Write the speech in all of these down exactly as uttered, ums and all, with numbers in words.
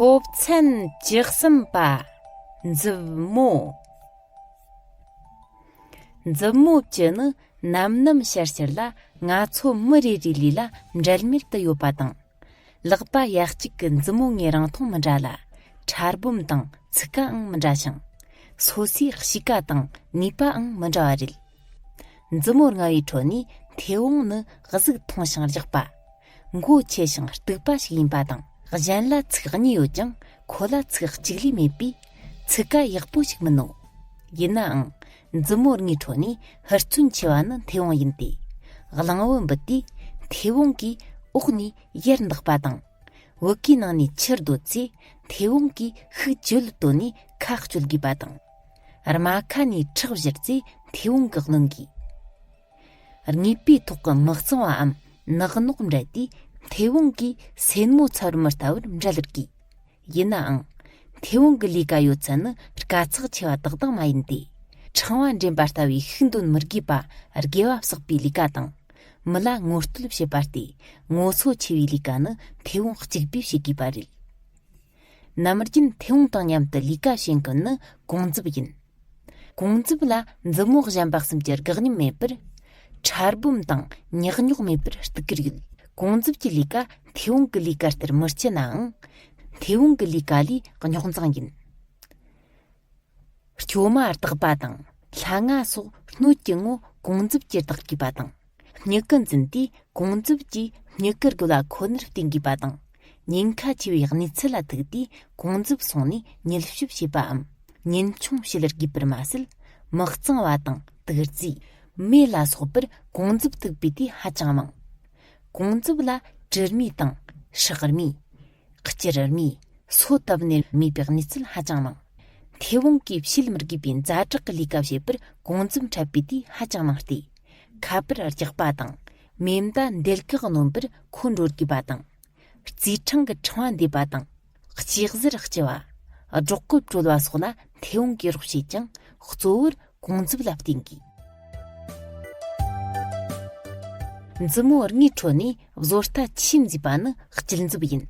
སྤོབས་མཚན་བཅུ་གསུམ་པ། མཛུབ་མོ། མཛུབ་མོ་བཅུ་ནི་ནམ་ནམ་ཤར་ཤར་ལ་ང་ཚོ་མི་རེ་རེའི་ལུས་ལ་འབྲལ་མེད་དུ་ཡོད་པ་དང་། ལག་པ་ཡ་གཅིག་གི་མཛུབ་མོ་ལྔའི་རིང་ཐུང་མི་འདྲ་ལ། ཕྲ་སྦོམ་དང་ཚིགས་ཀའང་མི་འདྲ་ཞིང་། སོ་སོའི་གཤིས་ཀ་དང་ནུས་པའང་མི་འདྲ་བ་རེད། མཛུབ་མོ་ལྔ་བའི་ཁྲོད་ནས་མཐེ་བོང་ནི་གཟུགས་ཐུང་ཞིང་རྒྱགས་པ། མགོ་ཆེ་ཞིང་སྟུག་པ་ཞིག་ཡིན་པ་དང་། གཞན་ལ་ཚིགས་གཉིས་ཡོད་ཀྱང་ཁོ་ལ་ཚིགས་གཅིག་ལས་མེད་པས་ཚིག་ཀ་ཡག་པོ་ཞིག་མིན་ནོ། ཡིན་ནའང་། མཛུབ་མོ་ལྔའི་ཁྲོད་ནས་ཧུར་བརྩོན་ཆེ་བ་ནི་མཐེ་བོང་ཡིན་ཏེ། གླང་བུ་འབུད་དུས་མཐེ་བོང་གིས་འོག་ནས་ཡར་འདེགས་པ་དང་། བུ་གའི་ནང་ནས་ཆུ་བརྡོལ་ཚེ་མཐེ་བོང་གིས་ཤུགས་ཅི་ལ་བཏོན་ནས་ཁ་གཅོད་དགོས་པ་དང་། རྨ་ཁ་ནས་ཁྲག་བཞུར་ཚེ་མཐེ་བོང་གིས་རློན་དགོས། རྔུལ་པའི་ཐོག་གི་མི་གཙང་བའམ་ནག་ནོག་འབྲད་དུས་མཐེ་བོང་གིས་སེན་མོ་ཚ་བར་མི་ལྟ་བུར་འབྲད་དགོས། ཡིན་ནའང་། མཐེ་བོང་གི་ལས་ཀ་ཡོད་ཚད་ནི་དཀའ་ཚེགས་ཆེ་བ་དག་དང་མ་ཡིན་ཏེ། ཕྲེང་བ་འདྲེན་པ་ལྟ་བུའི་ཤུགས་འདོན་མི་དགོས་པ་དགེ་བ་བསགས་པའི་ལས་ཀ་དང་། མི་ལ་ངོ་རྒོལ་བྱེད་པ་སྟེ་ངོ་ཚོ་ཆེ་བའི་ལས་ཀ་ནི་མཐེ་བོང་གཅིག་པུས་བྱེད་དགོས་པ་རེད། ནམ་རྒྱུན་མཐེ་བོང་དང་མཉམ་དུ་ལས་ཀ་བྱེད་མཁན་ནི་གོང་མཛུབ་ཡིན། གོང་མཛུབ་ལ་མཛུབ་མོ་གཞན་པ་གསུམ་གྱི་སྒེག་ཉམས་མེད་པར། ཕྲ་སྦོམ་དང་ཉག་ཉོག་མེད་པར་སྟུག་གི་ཡོད། གོང་མཛུབ་ཀྱི་ལས་ཀ་མཐེ་བོང་གི་ལས་ཀ་ལྟར་མི་སྐྱིད་ནའང་། མཐེ་བོང་གི་ལས་ཀ་ལས་རྙོག་འཛིང་ཡིན། སྐྱོ་མ་བཏགས་པ་དང་སླ་ང་སོགས་སྣོད་ཀྱི་ངོ་གོང་མཛུབ་ཀྱིས་བཏགས་དགོས་པ་དང་། སྨྱུ་གུ་འཛིན་དུས་གོང་མཛུབ་ཀྱིས་སྨྱུ་གུར་རྒོལ་བ་ཁོ་ནར་བརྟེན་དགོས་པ་དང་། ཉེན་ཁ་ཆེ་བའི་གནས་ཚུལ་ལ་ཐུག་དུས་གོང་མཛུབ་སོང་ནས་མཉེན་སྐྱོབ་བྱེད་པའམ། ཉེན་ཆུང་བྱེད་དགོས་པར་མ་ཟད། མི་གཙང་བ་དང་དུག་རྫས། མེ་ལ་སོགས་པར་གོང་མཛུབ་ཐུག་པའི་དུས་ཧ་ཅང་མང་། གོང་མཛུབ་ལ་དྲི་རྨས་དང་ཧྲག་རྨས། སྐྱུར་རྨས། སོ་བཏབ་ནས་རྨས་པའི་གནས་ཚུལ་ཧ་ཅང་མང་། མཐེ་བོང་གིས་བྱེད་མི་དགོས་པའི་ཛ་དྲག་གི་ལས་ཀ་བྱེད་པར་གོང་མཛུབ་འཕྲད་པའི་དུས་ཧ་ཅང་མང་སྟེ། ཁ་པར་རྒྱག་པ་དང་། མེ་མདའ་འདེད་འགག་སྣོན་པར་མཁོ་འགྲོ་དགོས་པ་དང་། རྩིས་ཕྲེང་གི་ཕྲེང་བ་འདེད་པ་དང་། གཅེས་གཟར་གཅི་བ། སྒྲོག་གུ་དཀྲོལ་བ་སོགས་ལ་མཐེ་བོང་གིས་རོགས་བྱེད་ཀྱང་གཙོ་བོར་གོང་མཛུབ་ལ་བརྟེན་དགོས། མཛུབ་མོ་ལྔའི་ཁྲོད་ནས་བཟོ་ལྟ་ཆེས་མཛེས་པ་ནི་དཀྱིལ་མཛུབ་ཡིན།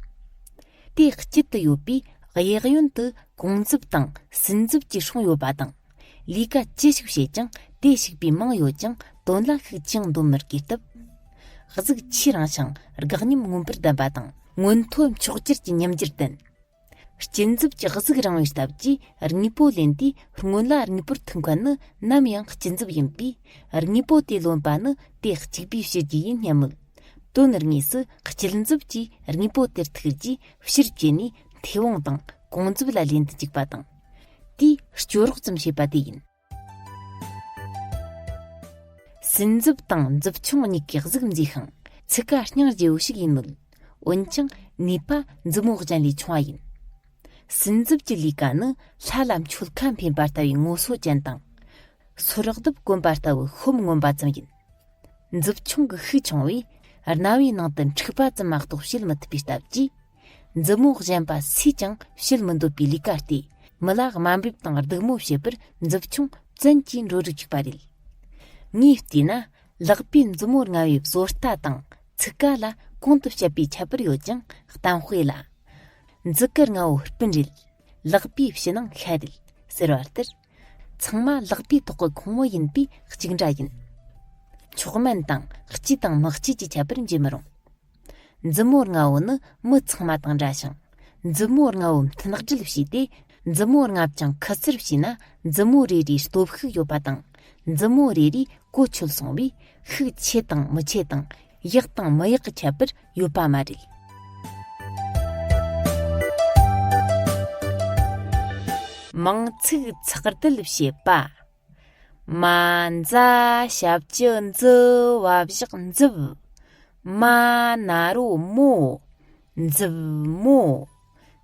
དེ་དཀྱིལ་དུ་ཡོད་པས་གཡས་གཡོན་དུ་གོང་མཛུབ་དང་སྲིན་མཛུབ་ཀྱི་སྲུང་ཡོད་པ་དང་། ལས་ཀ་ཅི་ཞིག་བྱེད་ཀྱང་དེ་ཞིག་པའི་མིང་ཡོད་ཀྱང་དོན་ལ་ཤུགས་ཅང་འདོན་མི་དགོས་སྟབས། གཟུགས་ཆེས་རིང་ཞིང་སྒེག་ཉམས་མངོན་པར་ལྡན་པ་དང་། མངོན་མཐོ་མཆོག་གྱུར་གྱི་ཉམས་འགྱུར་ལྡན། དཀྱིལ་མཛུབ་ཀྱི་གཟུགས་རིང་བའི་སྟབས་ཀྱིས་དངོས་པོ་ལེན་དུས་སྔོན་ལ་དངོས་པོར་ཐུག་མཁན་ནི་ནམ་ཡང་དཀྱིལ་མཛུབ་ཡིན་པས། དངོས་པོ་དེ་ལོན་པ་ནི་དེ་གཅིག་པུས་ཕྱིར་རྒྱུ་ཡིན་སྙམ་མོད། དོན་དངོས་སུ་དཀྱིལ་མཛུབ་ཀྱིས་དངོས་པོ་དེར་ཐུག་རྗེས་ཕྱིར་བཅད་ནས་མཐེ་བོང་དང་གོང་མཛུབ་ལ་ལེན་དུ་བཅུག་པ་དང་། དེས་སྐྱོ་རོགས་ཙམ་བྱེད་པ་དེ་ཡིན། སྲིན་མཛུབ་དང་མཛུབ་ཆུང་གཉིས་ཀའི་གཟུགས་མཛེས་ཤིང་ཚིག་ཀ་སྙིང་རྗེ་བོ་ཞིག་ཡིན་མོད། འོན་ཀྱང་ནུས་པ་མཛུབ་མོ་གཞན་ལས་ཆུང་བ་ཡིན། སྲིན་མཛུབ་ཀྱི་ལས་ཀ་ནི་ལྷ་ལ་མཆོད་ཁ་འཕེན་པ་ལྟ་བུའི་ངོ་སོ་ཅན་དང་། སོར་གདུབ་གོན་པ་ལྟ་བུའི་ཤོབ་མངོན་པ་ཙམ་ཡིན། མཛུབ་ཆུང་གི་ཤུགས་ཆུང་བས་རྣ་བའི་ནང་དུ་འཁྲིག་པ་ཙམ་མ་གཏོགས་བྱེད་མི་ཐུབ་པའི་སྟབས་ཀྱིས། མཛུབ་མོ་གཞན་པ་སུས་ཀྱང་བྱེད་མི་འདོད་པའི་ལས་ཀ་སྟེ། མི་ལ་དམའ་འབེབས་དང་སྡུག་མོ་བྱེད་པར་མཛུབ་ཆུང་བཙན་གྱིས་འགྲོ་རུ་བཅུག་པ་རེད། ངས་བལྟས་ན་ལག་པའི་མཛུབ་མོ་ལྔ་བའི་བཟོ་ལྟ་དང་ཚིག་ཀ་ལ་གོང་དུ་བཤད་པའི་ཁྱད་པར་ཡོད་ཀྱང་གཏམ་དཔེ་ལ། མཛུབ་གུ་ལྔ་བོ་སྤུན་རེད། ལག་པའི་ཕྱི་ནང་ཤ་རེད་ཟེར་བ་ལྟར། ཚང་མ་ལག་པའི་ཐོག་གི་ཁོངས་མི་ཡིན་པས་གཅིག་འདྲ་ཡིན། མཆོག་དམན་དང་སྐྱིད་དང་མི་སྐྱིད་ཀྱི་ཁྱད་པར་འབྱེད་མི་རུང་། མཛུབ་མོ་ལྔ་བོ་ནི་མི་ཚང་མ་དང་འདྲ་ཞིང་། མཛུབ་མོ་ལྔ་བོ་མཐུན་སྒྲིལ་བྱས་ཏེ། མཛུབ་མོ་ལྔ་བཅིངས་ཁུ་སིར་བྱས་ན་མཛུབ་མོ་རེ་རེའི་སྟོབས་ཤུགས་ཡོད་པ་དང་། མཛུབ་མོ་རེ་རེའི་གོ་ཆོད་སོང་བས་ཤུགས་ཆེ་དང་མི་ཆེ་དང་ཡག་དང་མི་ཡག་གི་ཁྱད་པར་ཡོད་པ་མ་རེད། མིང་ཚིག་ཚེག་སྡུད་བྱེད་པ། མ་འཛའ་ཞབས་ཀྱུ་མཛུ་བ་བཞག་མཛུབ། མ་ན་རོ་མོ། མཛུབ་མོ།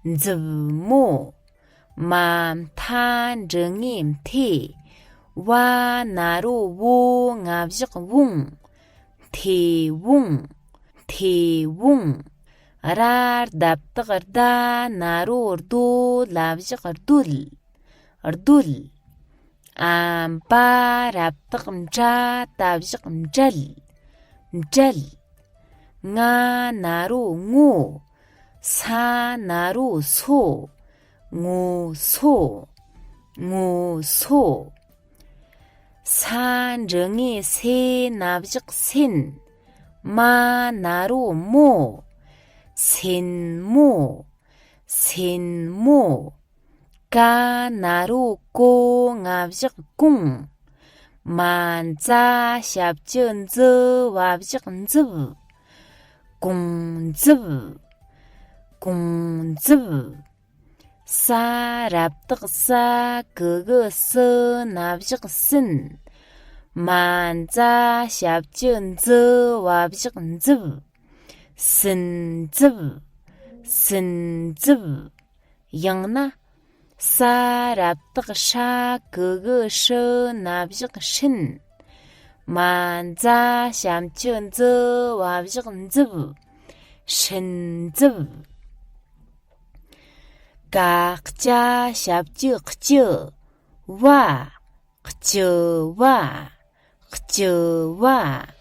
མཛུབ་མོ། མ་མཐའ་འབྲི་ངེས་མཐེ། བ་ན་རོ་བོ་ང་བཞག་བོང་། མཐེ་བོང་། མཐེ་བོང་། ར་ལྡབ་བཏགས་རྡ་ན་རོ་རྡོ་ལ་བཞག་རྡོལ། རྡོལ། འ་བ་ར་བཏགས་འབྲ་ད་བཞག་འབྲལ། འབྲལ། ང་ན་རོ་ངོ། ས་ན་རོ་སོ། ངོ་སོ། ངོ་སོ། ས་འགྲེང་བུ་སེ་ན་བཞག་སེན། མ་ན་རོ་མོ། སེན་མོ། སེན་མོ། ཀ་ན་རོ་ཀོ་ང་བཞག་ཀོང་། མ་ཛ་ཞབས་ཀྱུ་ཛི་བ་བཞག་ཛིབ། ཀོང་ཛིབ། ཀོང་ཛིབ། ས་རབ་བཏགས་ས་གི་གུ་སི་ན་བཞག་སིན། མ་ཛ་ཞབས་ཀྱུ་ཛི་བ་བཞག་ཛིབ། སིན་ཛིབ། སིན་ཛིབ། ཡང་ན། ས་རབ་བཏགས་ཧྲ་གི་གུ་ཧྲི་ན་བཞག་ཧྲིན། མ་ཛ་ཞབས་ཀྱུ་ཛི་བ་བཞག་ཛིབ། ཧྲིན་ཛིབ། ག་ཅ་ཞབས་ཀྱུ་ཀྱུ། བ། ཀྱུ་བ། ཀྱུ་བ།